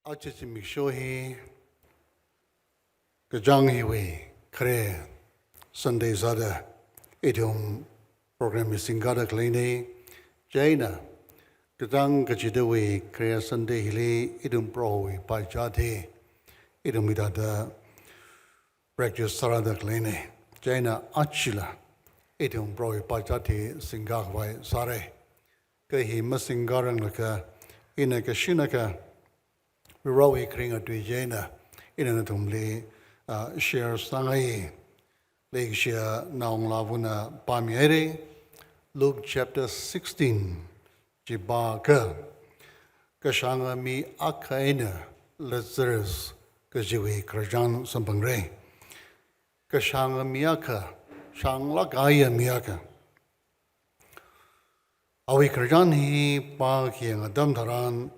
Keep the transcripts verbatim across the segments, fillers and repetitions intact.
Aja zimiksho hi kachāng hiwui khare Sunday sāda ithum program hi singkāda khaleina. Chieina kachāng kachidawui khare Sunday hili ithum Prohowui pāchāt hi ithum hithāda practice sārāda khaleina. Chieina ajala ithum Prohowui pāchāt hi singkā khavai sāra. Kha hi masingkāranglakha ina kashinakha Prohowui kharinga tui chieina ina nathumli, ah, share sāngai. Leikashiya naongalāvana pāmihaira. Luke chapter sixteen chi pākha, kashānga mi akha eina Lazarus kajiwui khararchān samphangra. Kashānga mi akha, shānglāk kahaiya mi akha. Awui khararchān hi pākhayang atam tharan,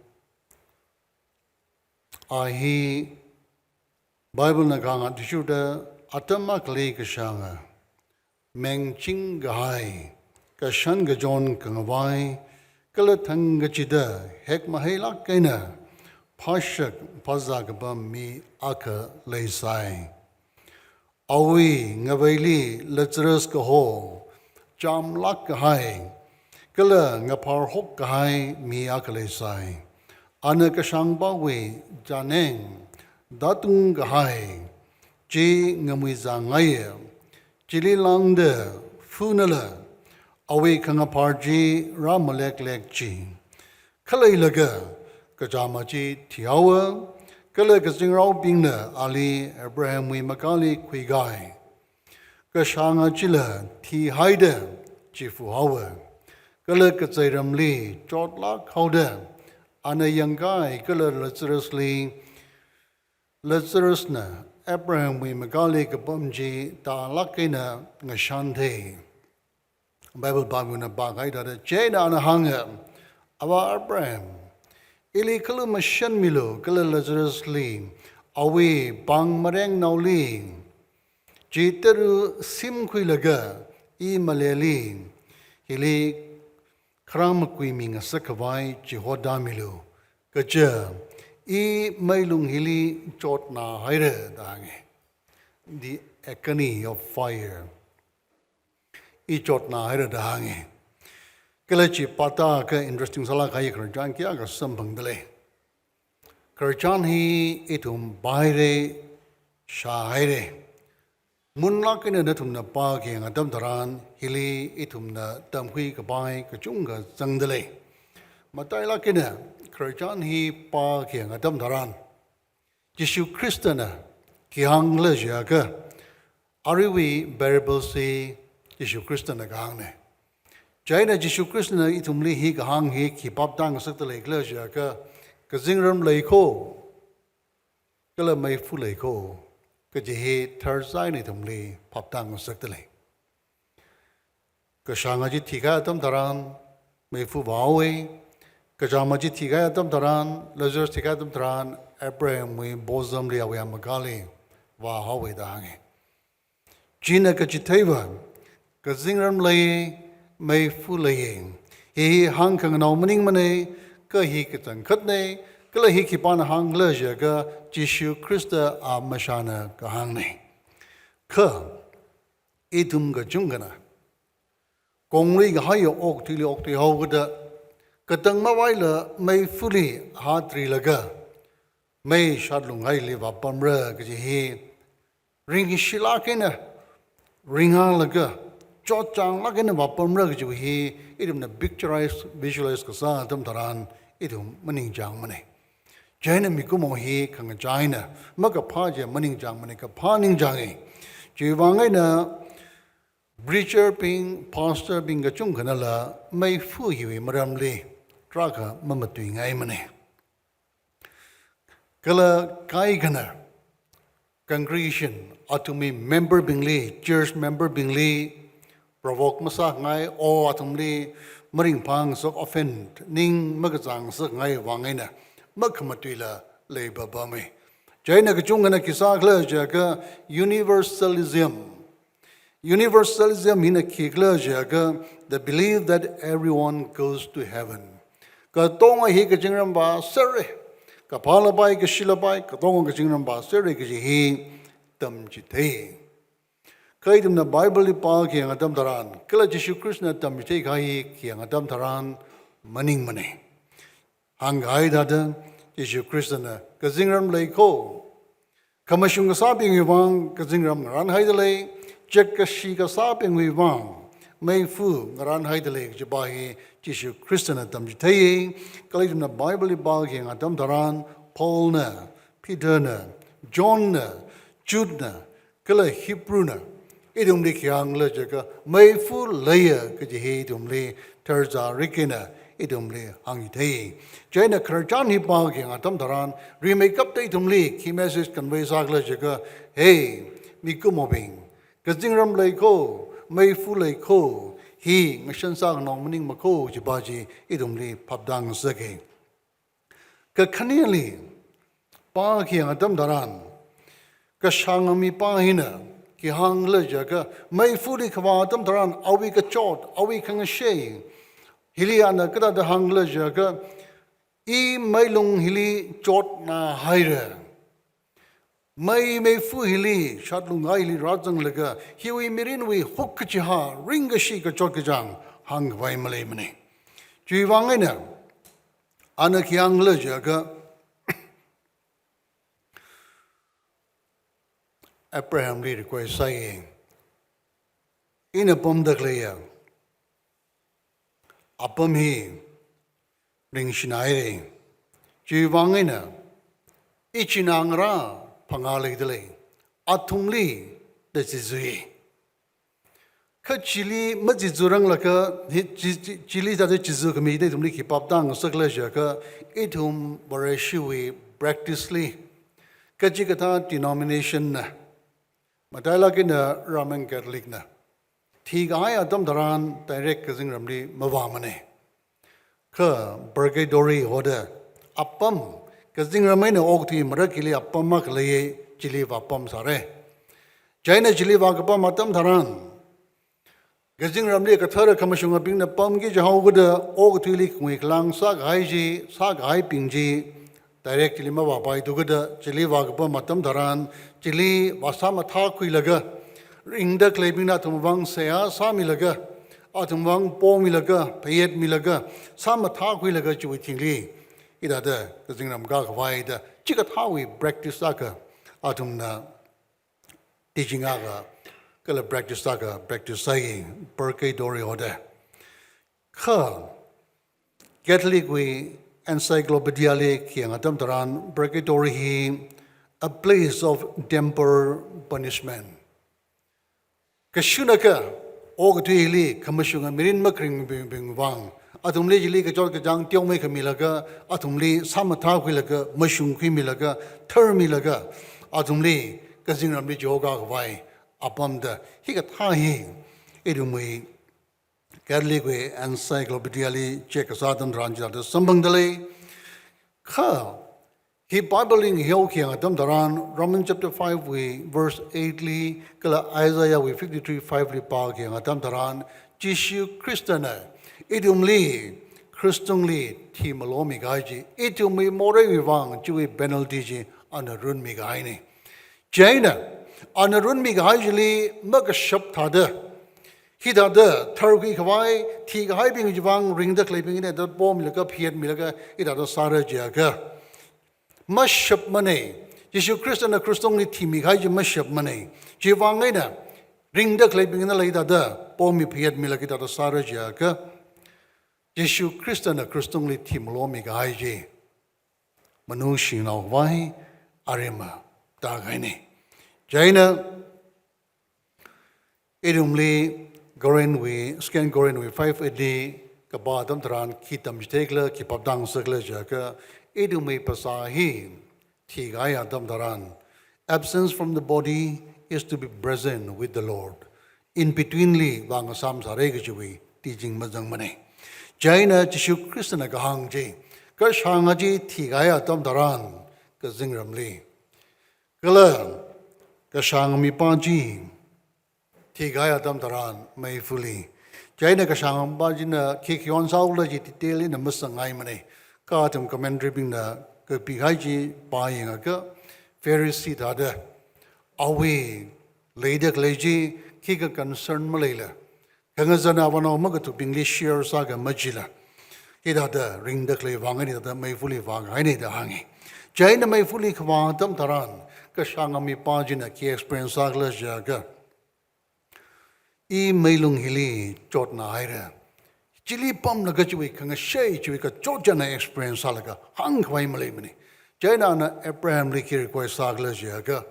a hi Bible na kahāng athishurda atam akhali kashānga, mengching kahai, kashan kachon kangavai, kala thang kachida hekmahailāk eina phāshak phāzā kapam mi akha leisai. Awui ngaveili Lazarus kaho, chamlāk kahai, kala ngaphar hok kahai mi akha leisai. Ana kashāngpawui chāneng, datung kahai chi ngamuizangngaiya. Chili lāngda funala awui khangaphar chi rāmaleklek chi. Khaleilaga kachāma chi thihaowa, kala kazingraobingna ali Abrahamwui makali khuikai. Kashānga chila thihaida chifuhaowa, kala kazeiramli chotlāk haoda ana yangkai kala Lazarusli, Lazarusna Abrahamwui makali kapam chi tālāk eina ngashanthei. Bible pānguna pākahai thāda, chieina ana hānga, Avā Abraham, ili khalu mashanmilu kala Lazarusli, awui pāng marengnaoli, chiteru simkhuilaga i maleli, hili kharāng makuimi ngasak khavai chihotāmilu, kaja i meilung hili chotnāhaira da hānga. The agony of fire. I chotnāhaira da hānga. Kala chi pātakha interesting sālāk kahai khararchān kayākha samphangdalei. Khararchān hi ithum pāhaira, shāhaira. Munlāk eina nathumna pākhayang atam tharan, hili ithumna tamkhui kapai kachungkha zangdalei. Matailāk eina khararchān hi pākhayang atam tharan, Jishu Khristana khi hāngkhala jiakha, aruiwui parable chi Jishu Khristana kahāngna. Chieina Jishu Khristana ithumli hi kahāng hi khi phaptāngasakdalei khala jiakha, kazingram leikho, kala meifa leikho, kaji hi tharzai eina ithumli phaptāngasakdalei. Kashānga chi thikahai atam tharan, meifa vāhaowa. Kachāma chi thikahai atam tharan, Lazarus thikahai atam tharan, Abrahamwui bozamli awui amakali vāhaowa da hānga. China kachitheiva, kazingram lei, meifa lei. Hi hāngkhanganao maningmana, kha hi kachangkhatna, kala hi khipāna hāngkhala jiakha Jishu Khrista a mashāna kahāngna. Kha, ithum kachungkhana konglui kahaiya okathuili okthuihaokida, katang mavaila meifali hatrilaga, mei shatlunghaili vāpamra kaji hi ringshilāk eina ringhalaga, chotchānglāk eina vāpamra kaji hi ithumna picturize, visualize kasā atam tharan ithum maningchāngmana. Chieina mikumo hi khangachā eina makaphā chi maningchāngmana, kaphā ningchānga. Chiwui vang eina preacher bing, pastor bing kachungkhanala meifa hiwui maramli tarākha mamatuingaimana. Kala kaikhana congregation, athumwui member bingli, church member bingli provoke masāngai, o athumli maringphāngasak, offend, ning makazāngasakngai vang eina makhamatuila leipapama. Chieina kachungkhana khi sākhala jiakha universalism. Universalism hina khikhala jiakha the belief that everyone goes to heaven. Katonga hi kazingram vāsera, kaphālapai, kashilapai, katonga kazingram vāserra kaji hi tamchithei. Kha ithumna Bible li pākhayang atam tharan, kala Jishu Khristana tamchithei kahai khayang atam tharan maningmana. Hāngkahai thāda, Jishu Khristana kazingram lei kho, khamashung kasābingwui vang kazingram ngarānhaida lei, chek kashi kasābingwui vang meifa ngarānhaida lei kajipa hi Jishu Khristana tamchithei. Kala ithumna Bible li pākhayang atam tharan, Paulna, Peterna, Johnna, Judena, kala Hebrewna ithumli khi hāngkhala jiakha, meifa leiya kaji hi ithumli tharzarek eina ithumli hāngchithei. Chieina khararchan hi pākhayang atam tharan, rimeikapta ithumli khi message convey sākhala jiakha, hey, mikumobing, kazingram lei kho, meifa lei kho, hi ngashan sākhanang maningma kho kajipa chi ithumli phaptāngasaka. Kakhaneli, pākhayang atam tharan, kashānga mipā hina khi hāngkhala jiakha, meifali kavā atam tharan, awui kachot, awui khangashei hili ana kathāda hāngkhala jiakha, i meilung hili chotnā haira. Mei, meifa hili, shatlunga hili rāzanglaga, hiwui mirinwui huk kachihā, ringkashi kachot kachāng hāngkhavai maleimana. Chiwui vang eina, ana khi hāngkhala jiakha, Abrahamli request sāya. Ina pamda khaleiya apam hi ringshināhaira. Chiwui vang eina, ichinā ngarā phangā leida lei. Athumli da chizui. Kha chili machizuranglakha, hi, chi, chi, chili thāda chizukhami da ithumli khi phaptāngasakhala jiakha, ithum Vareshiwui practice li, kachikathā denomination na, matailāk eina Roman Catholic na, thikahai atam tharan direct kazingramli mavāmana. Kha purgatory hoda apam, kazingram eina okathui marakhali apam akha leiya, chili vāpamsāra. Chieina chili vākapam atam tharan, kazingramli kathara khamashungabingna pamki jihaokida, okathuili khaungui khalang sākahai chi, sākahaibing chi, direct chili mavāpaithu kida, chili vākapam atam tharan, chili vāsāmathākhuilaga, ringda khaleibingna athumvang seihā sāmilaga, athumvang pomilaga, phayetmilaga, sāmathākhuilaga chiwui thingli, hithāda kazingram kākhavai da, chikathāwui practice akha athumna teaching akha, kala practice akha, practice sāya, purgatory hoda. Kha Catholic wui encyclopedia li khi hāng atam tharan, purgatory hi a place of temporal punishment. Kashunakha, okathuili khamashunga mirin makharingbing, bing vang, athumli chili kachot kachāng teomeikhamilaga, athumli sāmathākhuilaga, mashungkhuimilaga, tharmilaga, athumli kazingramli chihokākhavai apam da, hikathā hi ithumwui Catholic wui encyclopedia li check kasā atam tharan chithāda samphangda lei. Kha hi Bible li ngahiokahai atam tharan, Romans chapter five wui verse eight li, kala Isaiah wui fifty-three five li pākahai atam tharan, Jishu Khristana ithumli, Khristungli thimalomi kahai chi, ithumwui moreiwui vang chiwui penalty chi ana runmi kahaina. Chieina, ana runmi kahai chili makashap thāda, hithāda tharkhuikhavai, thikahaibing chiwui vang ringda khaleibing hithāda pomilaga, phayetmilaga, hithāda sāra jiakha, mashapmana. Jishu Khristana Khristungli thimi kahai chi mashapmana. Chiwui vang eina, ringda khaleibingna hithāda pomi phayetmilaga hithāda sāra jiakha, Jishu Khristana Khristungli thimalomi kahai chi, manushinao khavai aremma tākahaina. Chieina, ithumli Corinth wui, Second Corinth wui five eight li kapā atam tharan khi tamchitheikhala, khi phaptāngasakhala jiakha, ithumwui phasā hi thikahai atam tharan, absence from the body is to be present with the Lord. In between li vāngasāmsāra kajiwui teaching mazangmana. Chieina Jishu Khristana kahāng chi, kashānga chi thikahai atam tharan kazingramli, kala kashānga mipā chi thikahai atam tharan meifali. Chieina kashānga mipā china khi khi onsāukhala chi detail eina masangngaimana. Kha athum commentary bingna kapikahai chi pāyangakha, Pharisee thāda, awui leida khalei chi khikha concern maleila, khangazan avānao makathubingli share sākhamachila, hithāda ringda khalei vang eina thāda meifali vākahaina da hānga. Chieina meifali khavā atam tharan, kashānga mipā china khi experience sākhala jiakha, I meilung hili chotna haira. Chili pamlaga chiwui khangashei, chiwui kachot china experience sālaga hāngkhavai maleimana. Chieina ana Abrahamli khi request sākhala jiakha,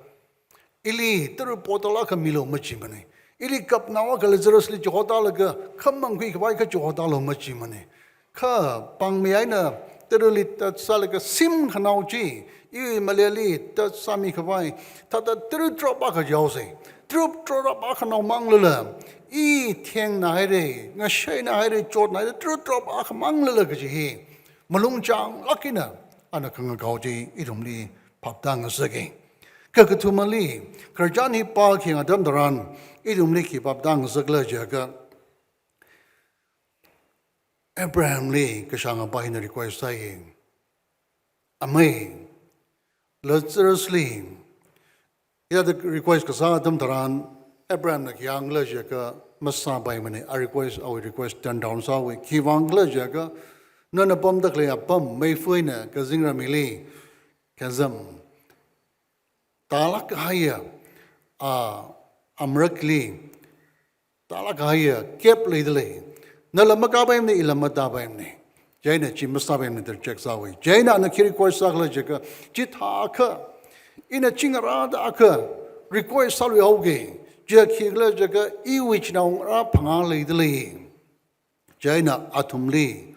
ili tara bottle akha milu machimana. Ili kapnao akha Lazarusli chihotālaga, khamang khuikhavai akha chihotālu machimana. Kha pāngmi eina tarali tatsālaga simkhanao chi, iwui maleli tatsāmikhavai, thāda tara drop akha yaosa. Tara drop akhanao manglala, I thengna haira, ngasheina haira, chotna haira, tara drop akha manglala kaji hi malung changlāk eina ana khangakao chi ithumli phaptāngasaka. Kakathumali, khararchan hi pākhayang atam tharan, ithumli khi phaptāngasakhala jiakha, Abrahamli kashāngapā hina request sāya. Amei, Lazarusli, hithāda request kasā atam tharan, Abrahamna khi hāngkhala jiakha masāpaimana, a request, awui request turn down sāhaowa. Khivang khala jiakha, nana pamda khalei apam, meifa eina kazingram hili, chasm, tālāk kahaiya, a, amrakli, tālāk kahaiya gap leidalei. Nala makāpaimana, ila matāpaimana. Chieina chi masāpaimana da reject sāhaowa. Chieina ana khi request sākhala jiakha, chithākha, ina chingarāda akha request sāluihaoga. Chi khikhala jiakha, iwui chinaongarā phangā leidalei. Chieina athumli,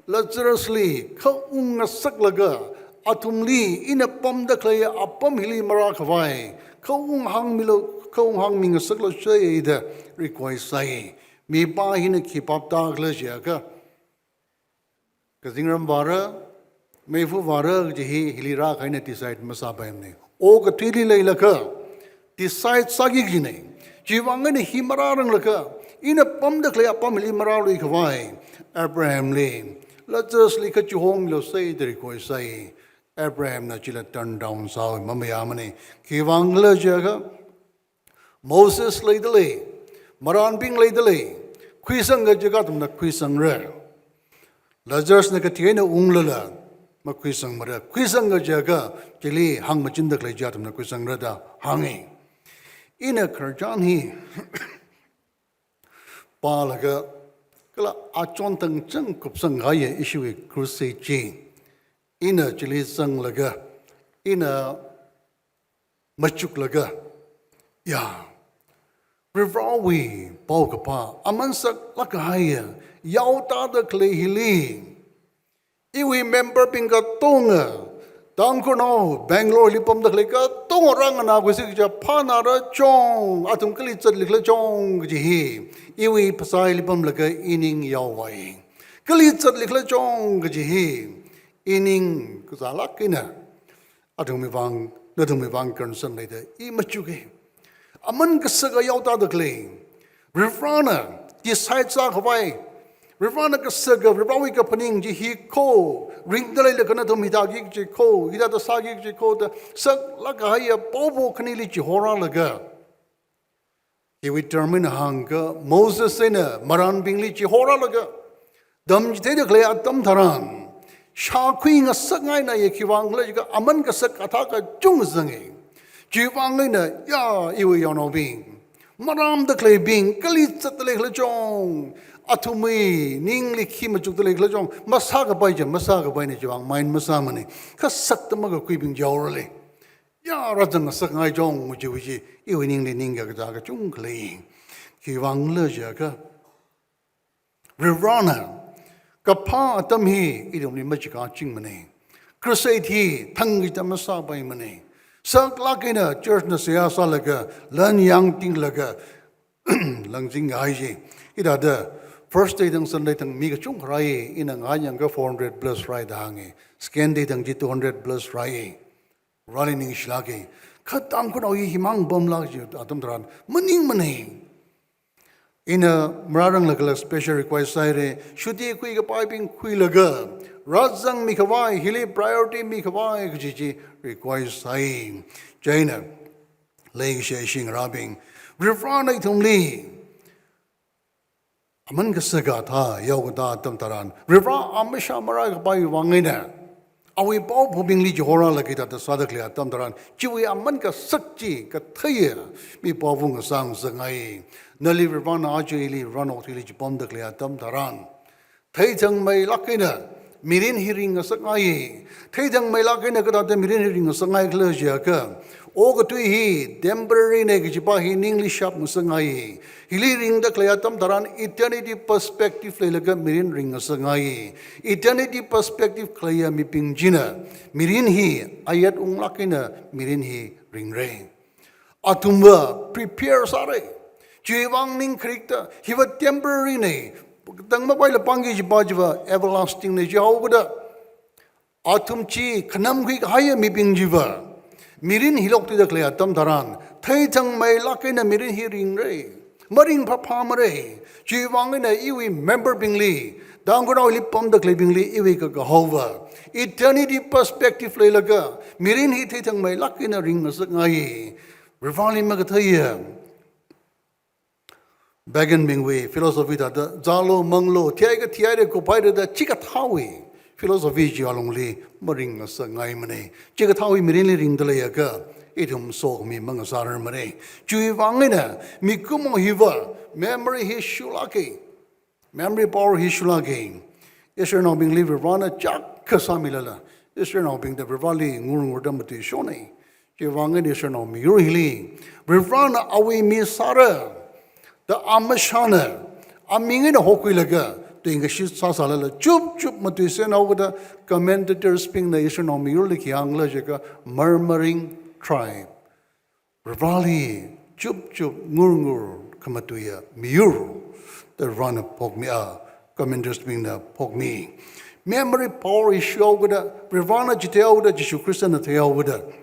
Lazarusli khaungngasaklaga, athumli ina pamda khalei apam hili marākhavai, khaung hāngmilu, khaung hāngmingasaklu sai da request sāi. Mipā hina khi phaptākhala jiakha, kazingram vāra, meifa vāra kaji hi hili rākahaina decide masāpaimana. Okathuili leilakha decide sāki kajina. Chiwuivang eina hi marāranglakha, ina pamda khalei apam hili marāluikhavai, Abrahamli, Lazarusli kachihomlu sai da request sāi. Abrahamna chila turn down sāhaowa, mamayāmana. Khiwuivang khala jiakha, Moses leidalei, marānbing leidalei, khuisangki jiakha athumna khuisangra. Lazarusna kathi eina unglala, makhuisangmara. Khuisangki jiakha, chili hāngmachinda khalei chi athumna khuisangra da hānga. Ina khararchan hi pālaga, kala achon tangchang kupsangkahaiya ishiwui crusade chi, ina chili zanglaga, ina machuklaga, ya, Varivarāwui paokaphā, aman saklāk kahaiya, yaotāda khalei hili, iwui memberbing katonga, Tangkhulnao, Bangaloreli pamda khalei katonga rānganākhuisi kaja phānāra chong, athum kali zatlikhala chong kaji hi, iwui phasāli pamlaga ining yaovai. Kali zatlikhala chong kaji hi, ining kazālāk eina, athumwui vang, nathumwui vang concern leida, i machuka. Aman kasaka yaotāda khalei, Varivarāna decide sākhavai, Varivarāna kasaka, Varivarāwui kaphaning chi hi kho, ringda leilakha nathum hithāki kaji kho, hithāda sāki kaji kho da, saklāk kahaiya paopo khanili chihorālaga, hiwui term eina hāngakha Moses eina marānbingli chihorālaga, tamchitheida khalei atam tharan, shākhui ngasakngainaya khiwuivang khala jiakha aman kasak kathā kachungkha zanga. Chiwuivang eina, ya, iwui yaonaobing, marāmda khaleibing, kali zatda leikhala chong, athumwui ningli khi machukda leikhala chong, masākapai chi, masākapaina chiwuivang mind masāmana. Kha sakda makakhuibing yaorale. Ya, rāzang ngasakngai chong, uji uji, iwui ningli ningkakazā kachungkha lei. Khiwuivang khala jiakha, Varivarāna kaphā atam hi ithumli machikachingmana. Crusade hi thangkachida masāpaimana. Saklāk eina churchna seihā sālaga, lan yangtinglaga, langzing kahai chi. Hithāda, first day thang Sunday thang mi kachungkha rāi, ina ngayangakha four hundred plus rāi da hānga. Second day thang chi two hundred plus rāi. Vareli ningshilāka. Kha Tangkhulnao hi himang pamlāk kaji atam tharan maningmana. Ina marāranglagala special request sāhaira, shuti khuikapaibing khuilaga, rāzangmi khavai, hili priority mikhavai kaji chi request sāi. Chieina, leikashi ishi ngarābing, Varivarana ithumli aman kasaka thā yaokatā atam tharan, Varivara amashā marākapai vang eina, awui paophobingli chihorālaga hithāda sāda khalei atam tharan, chiwui aman kasak chi katheiya mipao vung ngasāngasakngai. Nali Varivarana aja ili Varivara okathuili chipamda khalei atam tharan, theithangmeilāk eina mirin hi ringngasakngai. Theithangmeilāk eina kathāda mirin hi ringngasakngai khala jiakha, okathui hi temporary na kajipa hi ningli shapngasakngai. Hili ringda khalei atam tharan eternity perspective leilaga mirin ringngasakngai. Eternity perspective khaleiya mibing china mirin hi ayat unglāk eina mirin hi ringra. Athumva prepare sāra. Chiwui vang ning kharikta, hiva temporary na, tangmapaila pāngki kajipa chiva everlasting na jihaokada, athum chi khanamkhui kahaiya mibing chiva, mirin hili okthuida khalei atam tharan, theithangmeilāk eina mirin hi ringra. Maringphāphāmara. Chiwui vang eina iwui member bingli, Tangkhulnaoli pamda khaleibingli iwui kakahaova, eternity perspective leilaga, mirin hi theithangmeilāk eina ringngasakngai. Varivarali makatheiya pagan bingwui philosophy thāda, zālu manglu, thihaikha thihaira, kuphaira da chikathāwui philosophy chi alungli maringngasakngaimana. Chikathāwui mirinli ringda leiakha, ithum sokhami mangasārarmara. Chiwui vang eina mikumo hiva memory hi shulāka. Memory power hi shulāka. Israelnaobingli Varivarana chak kasāmilala, Israelnaobingda Varivarali ngurngurda matuishona. Chiwui vang eina Israelnao miyur hili Varivarana awui mi sāra da amashāna, aming eina hokhuilaga tuingashit sāsālala chupchup matuiser haokada, commentators bingna Israelnao miyurli khi hāngkhala jiakha murmuring tribe. Varivarali chupchup ngurngur khamatuiya miyur da Varivarana phokmi, a, commentators bingna phokmi. Memory power hi shuihaokada, Varivarana chitheihaokada, Jishu Khristana theihaokada,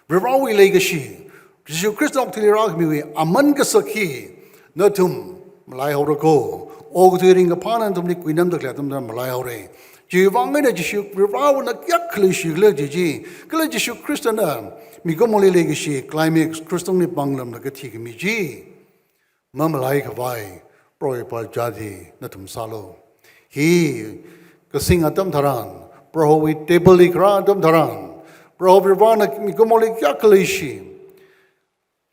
Varivarawui leikashi, Jishu Khristana okathuili rākhamiwui aman kasak hi nathum malaihaora ko. Okathui ringkaphāna nathumli kuinamda khalei atamna malaihaora. Chiwui vang eina Jishu Varivarawui na kayākha leishikhala kaji chi, kala Jishu Khristana mikumoli leikashi climax, Khristali pānglamlaga thikhami chi mamalai khavai Prohowui pāchāt hi nathum sālu. Hi kasing atam tharan, Prohowui table li kharā atam tharan, Proho Varivarana mikumoli kayākha leishi,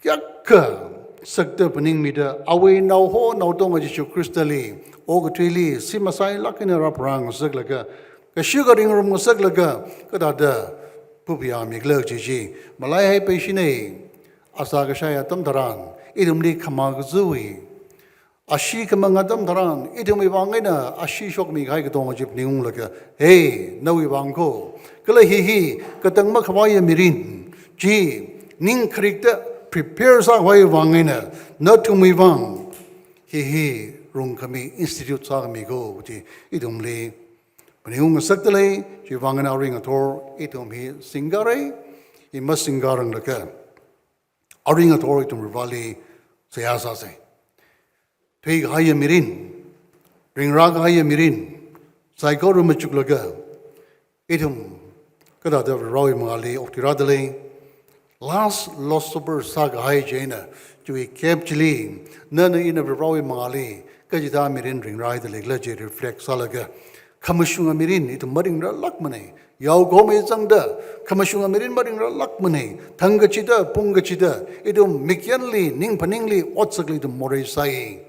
kayākha sakta phaningmida, awui naoho naotonga Jishu Khristali okathuili shim masailāk eina rāpharāngasaklaga, kashuka ringrumngasaklaga, kathāda phaphayāmikhala kaji chi malaihaipaishina. Asā kashai atam tharan, ithumli khamā kazui, ashee khamang atam tharan, ithumwui vang eina ashee shokmi kahai katonga chi phaningunglaga, hey, nawui vang ko, kala hi hi katang makhavaiya mirin chi ning kharikta prepare sākhavai vang eina, nathumwui vang hi hi rungkhami, institute sākhami ko chi ithumli phaningungngasakta lei. Chiwui vang eina arui ngathor ithum hi singkara, hi masingkaranglaga, arui ngathor ithum Varivarali seihā sāsa. Thuikahaiya mirin, ringrākahaiya mirin, saikora machuklaga, ithum kathāda Varivarawui mangāli okthuirāda lei. Last Lord's Supper sākahai chieina, chiwui gap chili, nana ina Varivarawui mangāli kachithā mirin ringrāhaida leikhala chi reflect sālaga, khamashunga mirin ithum maringrālākmana. Yaokahomwui zangda khamashunga mirin maringrālākmana. Thang kachida, pung kachida, ithum mikyanli, ningphaningli, otsakli ithum morei sāi.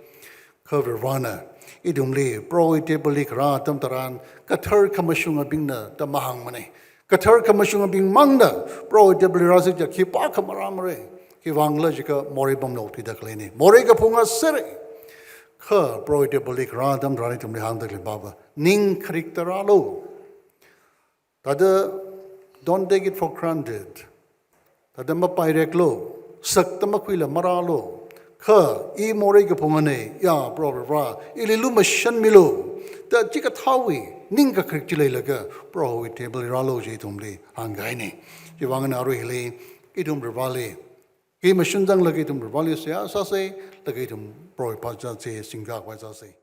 Kha Varivarana ithumli Prohowui table li kharā atam tharan, kathar khamashungabingna da mahāngmana. Kathar khamashungabing mangna Prohowui table li rāsik chiakha khipākha marāmara. Khiwuivangkhala jiakha morei pamla okthuida khaleina. Morei kaphunga sera. Kha Prohowui table li kharā atam tharan ithumli hāngda khalei pava, ning kharikta rālu. Thāda, don't take it for granted. Thāda mapaireklu, sakta makhuila marālu. Kha, i morei kaphungana, ya, Proho Varivara, ili lumashanmilu da chikathāwui ning kakharik chi leilaga, Prohowui table li rālu chi ithumli hāngkahaina. Chiwuivang eina arui hili, ithum Varivarali khi mashun zanglaga ithum Varivarali seihā sāsa, laga ithum Proho pāchāsa, singkhavai sāsa.